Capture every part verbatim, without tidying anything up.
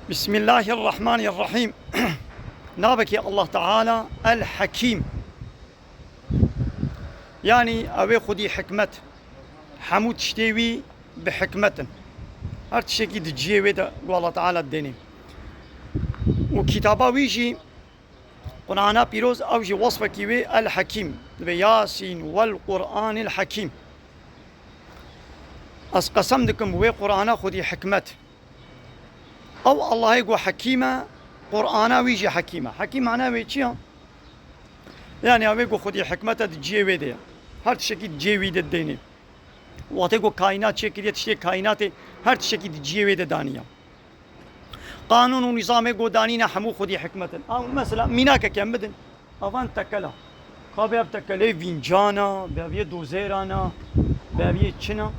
Bismillahirrahmanirrahim. Navekî Allah Teala El Hekîm. Yanî ew ê xwedî hikmet. Hemû tiştê wî bi hikmet in. Her tiştekî di cihê wê de ku Allah Teala didênê. Û kitaba wî jî, Qur'ana pîroz, ew jî wesfekî wê El Hekîm. Dibe Yasîn wel Qur'anil Hekîm. Ez qesem dikim wê Qur'ana xwedî hikmet. Ew Allahê ku hekîm e, Qur'ana wî jî hekîm e. Hekîm mana wê çi ya? Yanî ew ê ku xwedî hikmet e di cihê wê de ye. Her tiştekî di cihê wî de didênê. Wextê ku kaînat çêkiriye, tiştê kaînatê her tiştekî di cihê wê de daniye. Qanûn û nîzamê ku danîne hemû xwedî hikmet in. Ew mesela mînakeke em bidin. Avan tekela. Ka bê ev tekelê vîncana, bê ev yê dozêrana, bê ev yê çina.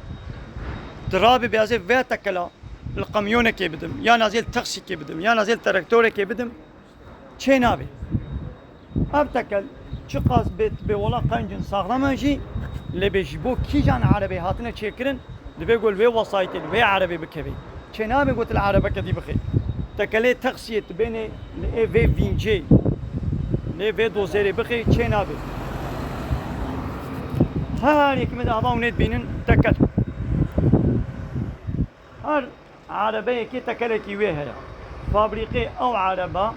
Di rabê bê ez ê vê tekela li qemyonekê bidim, yan ez ê li taksîkê bidim, yan ez ê li terektorekê bidim. Çê nabe. Ev tekel çiqas bê, bê wela qenc in, saxlem in jî, lê bê ji bo kîjan erebê hatine çêkirin, Divê ku li vê wesayîtê, li vê erebê bikevê. Çê nabe ku tu li erebeke dî bixê. Tekelê taksiyê tu bênê li ê vê vîncê, li ê vê dozêrê bixê, çê nabe. Her yekî me de ava hûn ê dibînin tekel. Her erebeyekê tekelekî wê heye. Fabrîqê ew ereba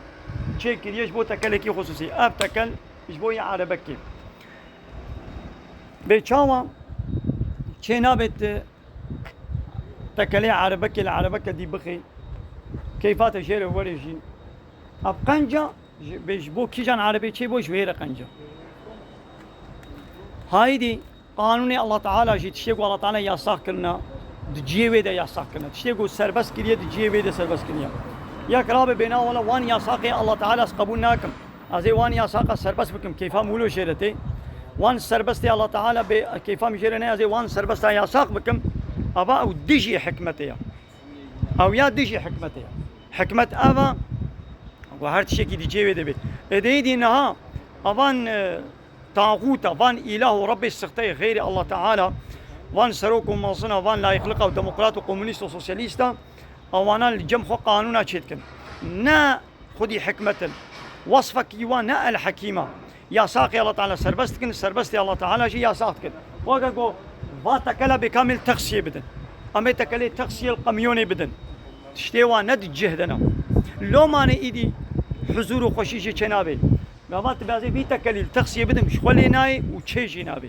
çêkiriye ji bo tekelekî xusûsî. Ev tekel ji bo yê erebekê. Bê çawa çê nabe tu tekelê erebekê li erebeke dî bixê, keyfa te jê re were jî. Ev qenca ji, bê ji bo kîjan erebê çê bo, ji wê re qenca. Haydî qanûnê Allah Teala jî, tiştê ku Allah Teala yasax kirina, di cihê wê de yasax kirina. Tiştê ku serbest kiriye, di cihê wê de serbest kiriye. Yek rabe bêna wela wan yasaxê Allah Teala ez qebûl nakim. Ez ê wan yasaqa serbest bikim, keyfa min wilo jê re tê. Wan serbestê Allah Teala bê keyfa min jê re ne, ez ê wan serbesta yasax bikim. Ava ew dijî hikmetê ya. Ew ya dijî hikmetê ya. Hikmet ev e, ku her tiştekî di cihê wê de bê. Êdî êdî niha avan, e, taxûta, van îlah û Rebbê sixteyê xeyrê Allah Teala, van serok û mezina, van layîqliqa û demokrat û komunîst û sosyalîsta, ewana li cem xwe qanûna çêdikin. Ne xwedî hikmet in. Wesfekî wan ne El Hekîm a. Yasaxê Allah Teala serbest dikin, serbestê Allah Teala jî yasax dikin. Weke ku va tekela bê kamil taksiyê bidin. Em ê tekelê taksiyê li qemyonê bidin. Tiştê wan ne di cih de ne. Lomanê îdî huzûr û xweşî jê çênabe. Gava tu bê ez ê vî tekelî li taksiyê bidim, ji xwe lê nayê û çê jî nabe.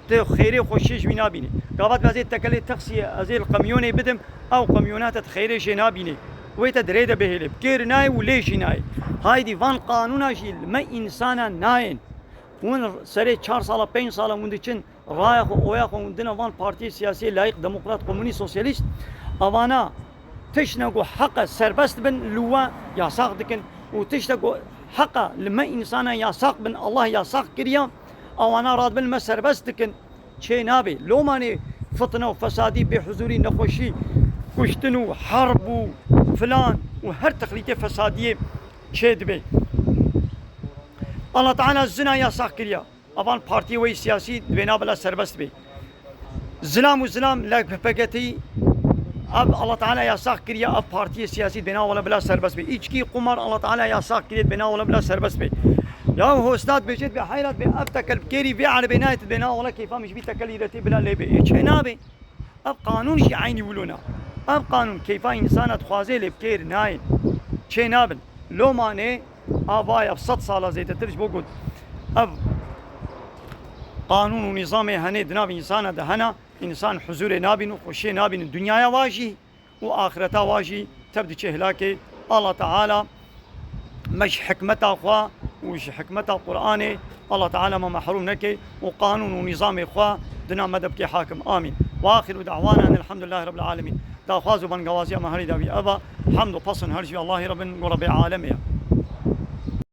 Tu xêrê xweşiyê ji wî nabînî. Gava tu bê ez ê tekelê taksiyê, ez ê li qemyonê bidim, ew qemyona te di xêrê jê nabînê. Wê te di rê de bihêlê. Bi kêr nayê û lê jî nayê. Haydî van qanûna jî li me însana nayên. Hûn serê çar sala, pênc sala hûn diçin, raya xwe, oya xwe hûn dina van partiyê siyasiyê layîq, demokrat, komunîst, sosyalîst, avana tiştine ku heq e serbest bin, li we yasax dikin û tişte ku heq e li me însana yasax bin, Allah yasax kiriya, awana radibin li me serbest dikin. Çê nabe. Lomanê fitne û fesadî, bêhuzûrî, nexweşî, kuştin û herb û filan û her texlîtê fesadiyê çê dibe. Allah Teala zina yasax kiriya. Avan partiyê wê siyasî dibêna bila serbest bê. Zilam û zilam lek P K T, ev Allah Teala yasax kiriye, ev partiyê siyasî dibêna wala bila serbest bê. Îçkî, qumar Allah Teala yasax kiriye, dibêna wala bila serbest bê. Ya hostat bêjê, dibê heyrat bê, ev tekel bi kêrî vê erebê nayê, dibêna wala keyfa min ji vî tekelî re tê bila lê bê. Ê çê nabe. Ev qanûn jî eynî wilo ne. Ev qanûn keyfa însana dixwaze lê bi kêr nayên. Çê nabin. Lomanê avaya sed sala zêdetir ji bo got ev qanûn û nîzamê henê di nav însana de hene, însan huzûrê nabîn û xweşiyê nabînin. Dinyaya wa jî û axireta wa jî tev diçe hilakê. Allah Teala me ji hikmeta xwe û ji hikmeta Qur'anê Allah Teala me mehrûm neke û qanûn û nîzamê xwe dina me de bike hakim. Amîn. Ve axiru da'wana enelhamdülillahi rabbil alemin. Daxwaz û bengawaziya me herî dawî ev e. Hemd û pesn her ji Allahî re bin, ku Rebbê alemê ye.